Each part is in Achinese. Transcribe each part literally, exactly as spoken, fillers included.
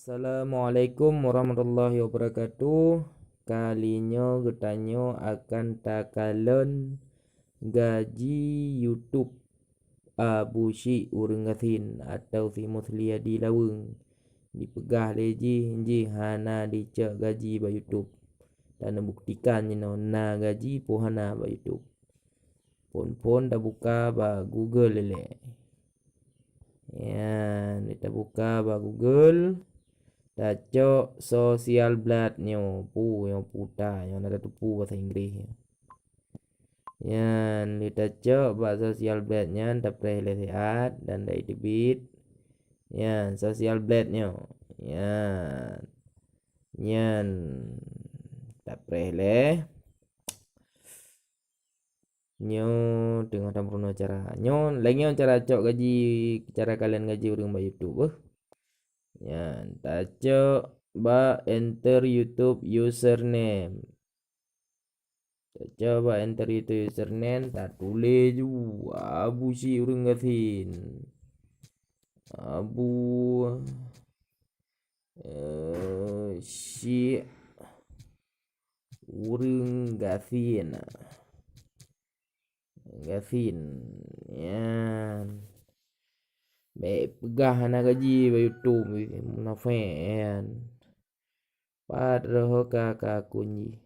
Assalamualaikum warahmatullahi wabarakatuh. Kali nyoe geutanyoe akan takalon gaji YouTube Abu Syik ureuëng gasien atau si Musliadi Laweueng. Dipeugah lé jih, jih hana jicok gaji bak YouTube. Dan neubuktikan jinoe na gaji peue hana bak YouTube. Phon-phon tabuka bak Google ilée. Nyan, tabuka bak Google, tacok Social Blade nyoe, peue nyoe, puta nyoe, na tateupeue bahasa Inggréh nyoe. Nyan, lheueh tacok bak Social Blade nyan, tapreh lé siat dan taiteubiet. Nyan, Social Blade nyoe. Nyan. Nyan, tapreh lé. Nyoe teungoh tameurunoe cara. Nyoe lagée nyoe cara cok gaji, cara kalon gaji ureuëng bak YouTube, eh. Nyan, tacok bak enter YouTube username. Tacok bak enter YouTube username, tatuléh ju Abu Syik ureuëng gasien. Abu, eh, Syik ureuëng gasien. Gasien. Nyan. Bék peugah hana gaji bak YouTube, munafék nyan. Pat roh ka, ka akun jih.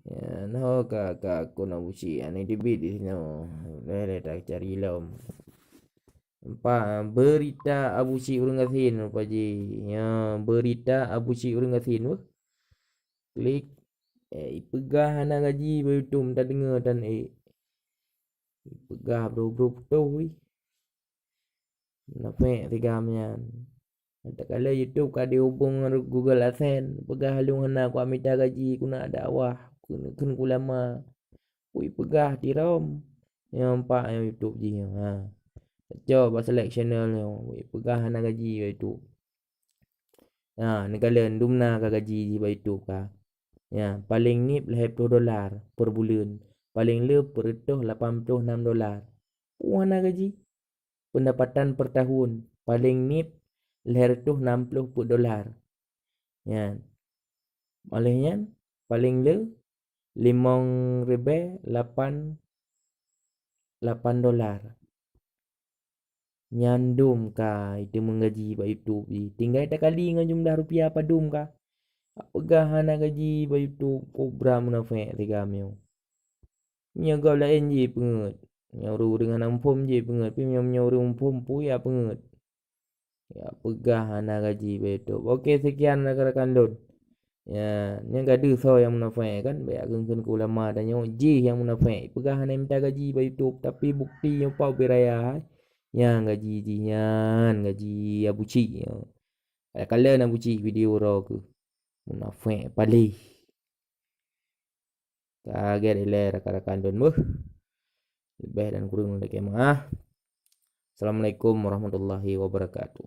Nyan, ho ka, ka akun Abu Syik, nyan teubiet di sinoe. Lheueh, lheueh tacari lom. Empat, berita Abu Syik ureuëng gasien rupa jih. Ya, berita Abu Syik ureuëng gasien, weh. Klik. Eh, ipeugah hana gaji bak YouTube, tadeungoe tan, eh. Ipeugah bro-bro putôh, weh. Munafék tigam nyan. Takalon YouTube ka dihubong ngon Google AdSense, peugah lôn hana kuat mita gaji, keuneuk dakwah, keuneuk kheun ulama. Woi peugah tirom. Nyang empat nyang YouTube jih nyoe, ha. Cok bak select channel nyoe, woi peugah hana gaji bak YouTube. Ha, neukalon dumna ka gaji jih bak YouTube ka. Ya, paleng nip lhèe ploh dolar per buleuen, paleng le peuet reutôh lapan ploh nam dolar. Peue hana gaji? Pendapatan per tahun, paleng nip lhèe reutôh nam ploh peuet dolar. Nyan. Óh lheueh nyan, paleng le limong ribèe lapan, lapan dolar. Nyan dum ka iteumeung gaji bak YouTube jih. Tinggai takali ngon jumlah rupiah padum ka. Peugah hana gaji bak YouTube, kobra munafék tigam nyoe. Meunyoe gob laén jih peungeuet. Meunyoe ureuëng hana muphom jih peungeuet, tapi meunyoe, meunyoe ureuëng muphom peue ya peungeuet. Ya peugah hana gaji bak YouTube. Oke, sekian rakan-rakan lôn. Ya, nyang gadeuh soe nyang munafék kan, bèk kheun-kheun keu ulama tanyoe, jih nyang munafék. Peugah hana mita gaji bak YouTube, tapi bukti nyoe pat ubé raya, hai. Nyang gaji jih nyan, gaji Abu Cik nyoe. Kalon Abu Cik video uroe keuh. Munafék paléh. Ka gét ilée rakan-rakan lôn beuh. Leubeh dan kureueng lakée meu'ah. Assalamualaikum warahmatullahi wabarakatuh.